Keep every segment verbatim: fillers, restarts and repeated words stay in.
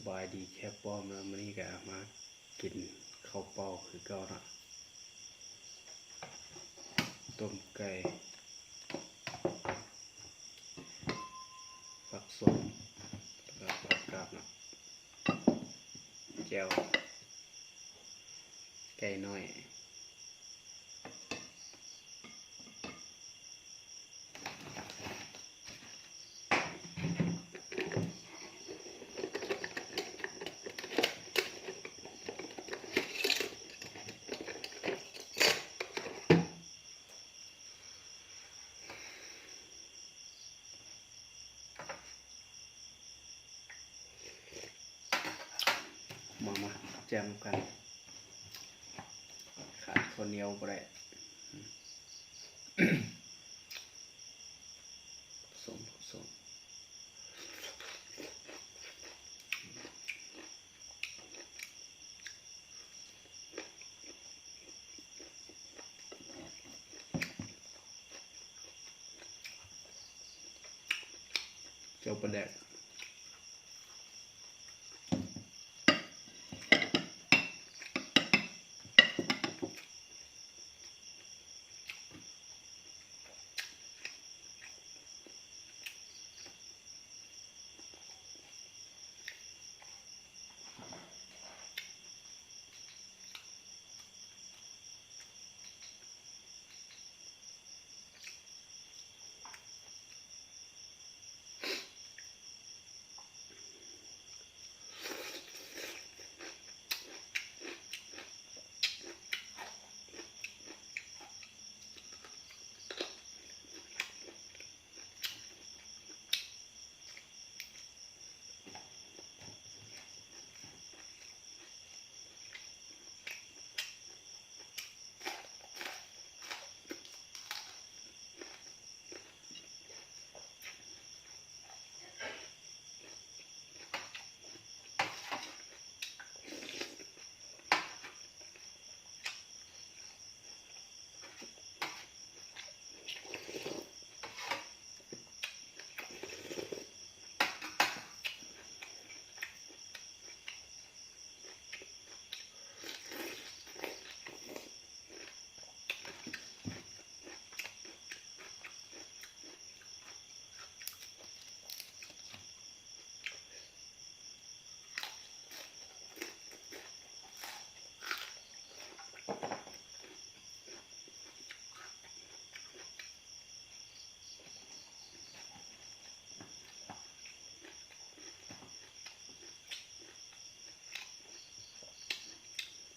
บายดีแค่ป้อมแล้ว มื้อนี้ก็มากินข้าวเปล่าคือเก่าเนาะ ต้มไก่ ผักสด แล้วก็ผักกาดเนาะ แจ่ว ไก่น้อย มา มา แจ่มกัน ขาดข้าวเหนียวบ่ได้ ส้ม ส้ม แจ่วปลาแดก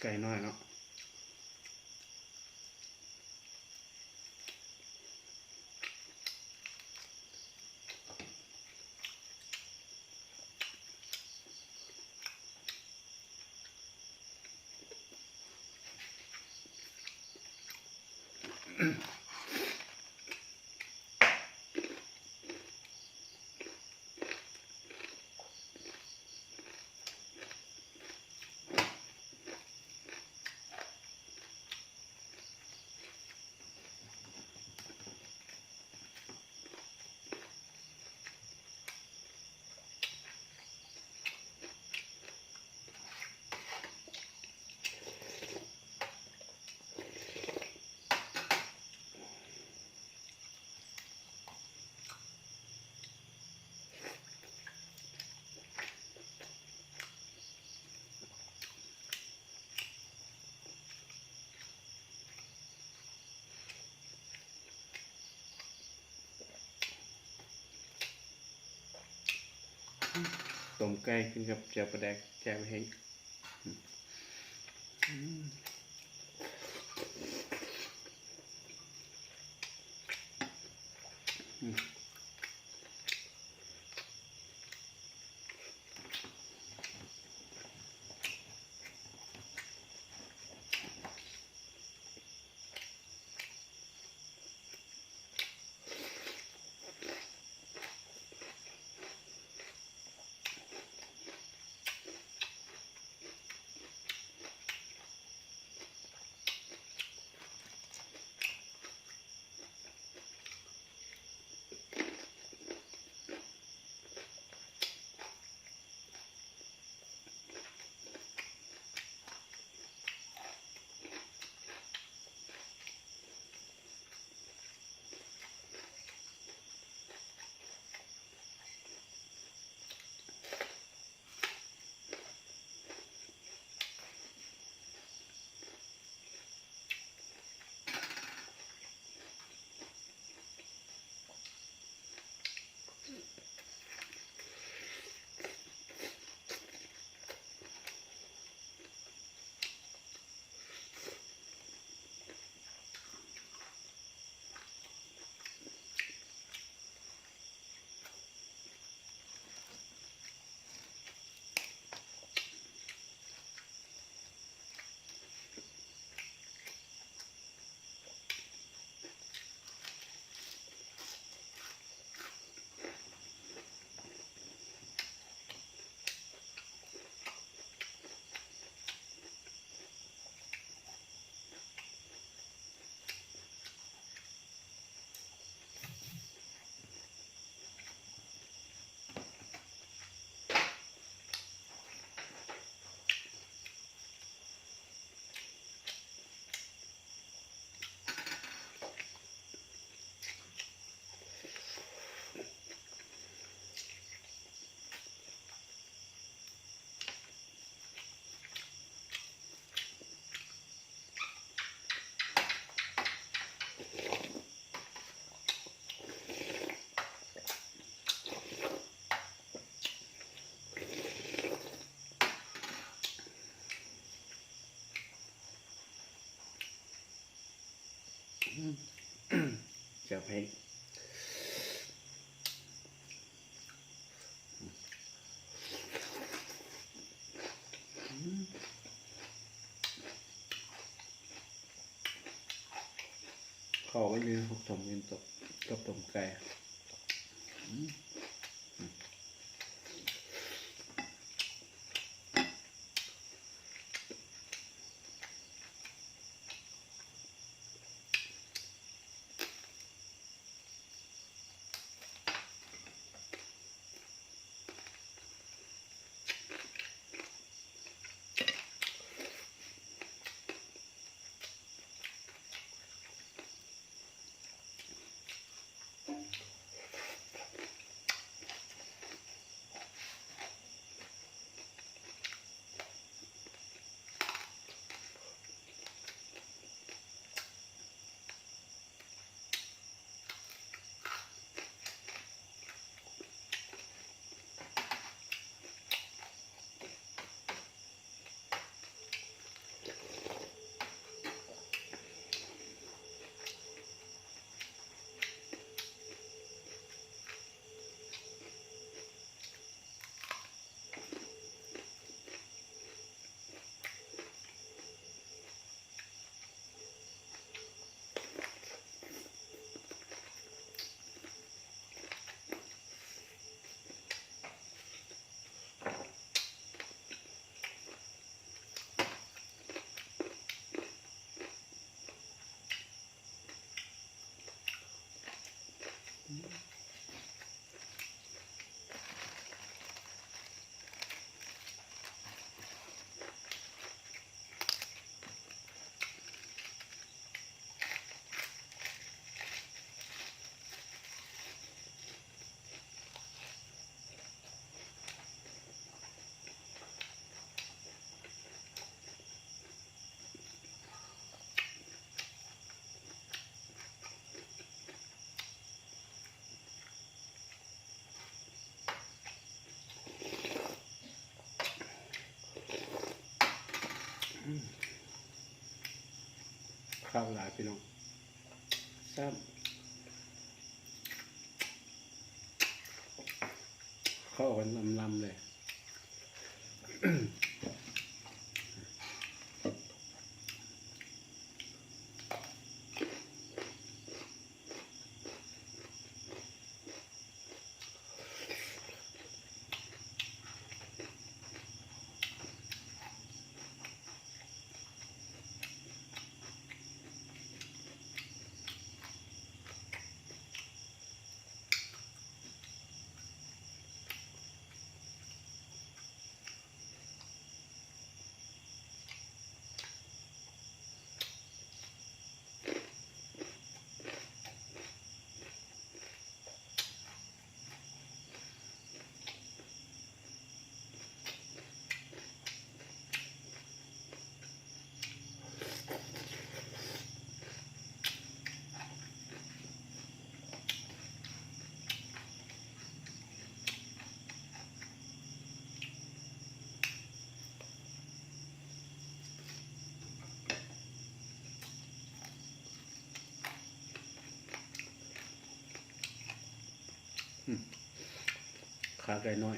ไก่น้อยเนาะ ต้มไก่กินกับแจ่วปลาแดก แจ่วแห้ง อืม อืม อื ให้อืมเข้ากันดีครับ ต้มกินกับกับต้มไก่อืม คักหลายพี่น้อง แซ่บ เข้ากันลำๆเลย อืม ขาไก่น้อย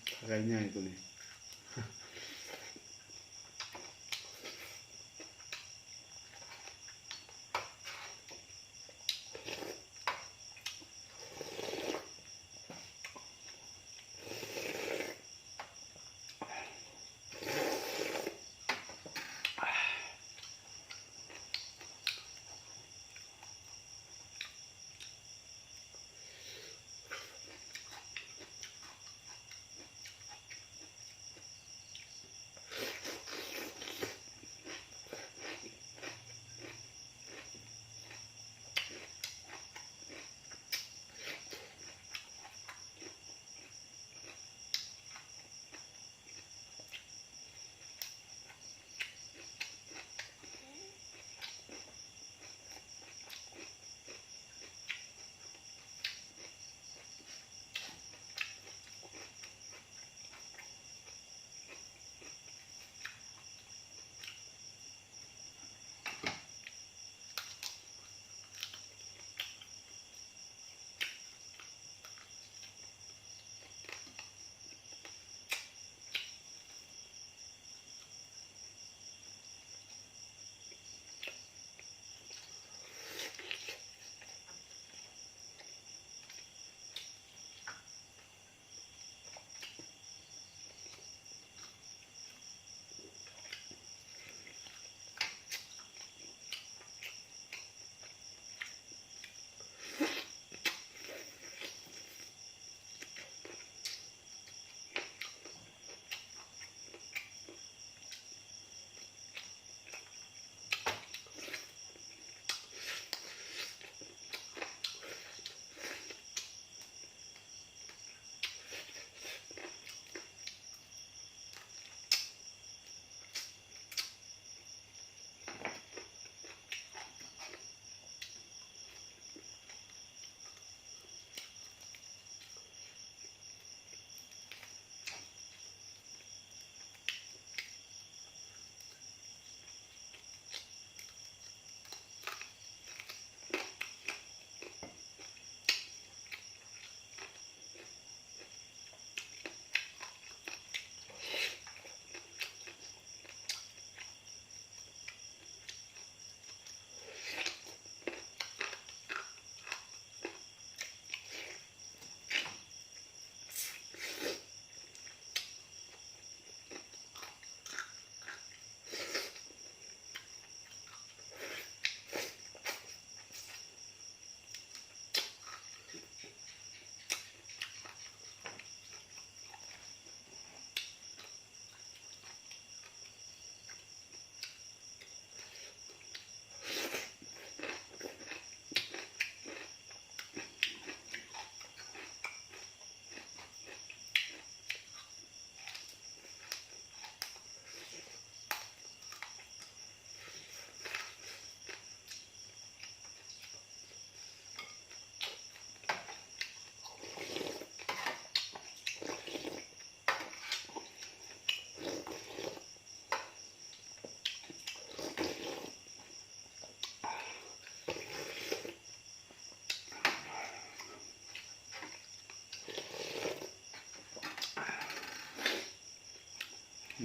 ขาไก่ใหญ่ตัวนี้ อื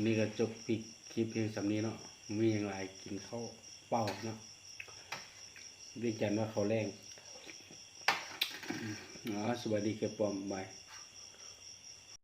นี่ก็จบคลิปเพียงส่ำนี้เนาะ มีหยังหลาย กินข้าวเปล่าเนาะ เวียงจันทน์ว่าข้าวแลง อ๋อ สวัสดีแกปอม บาย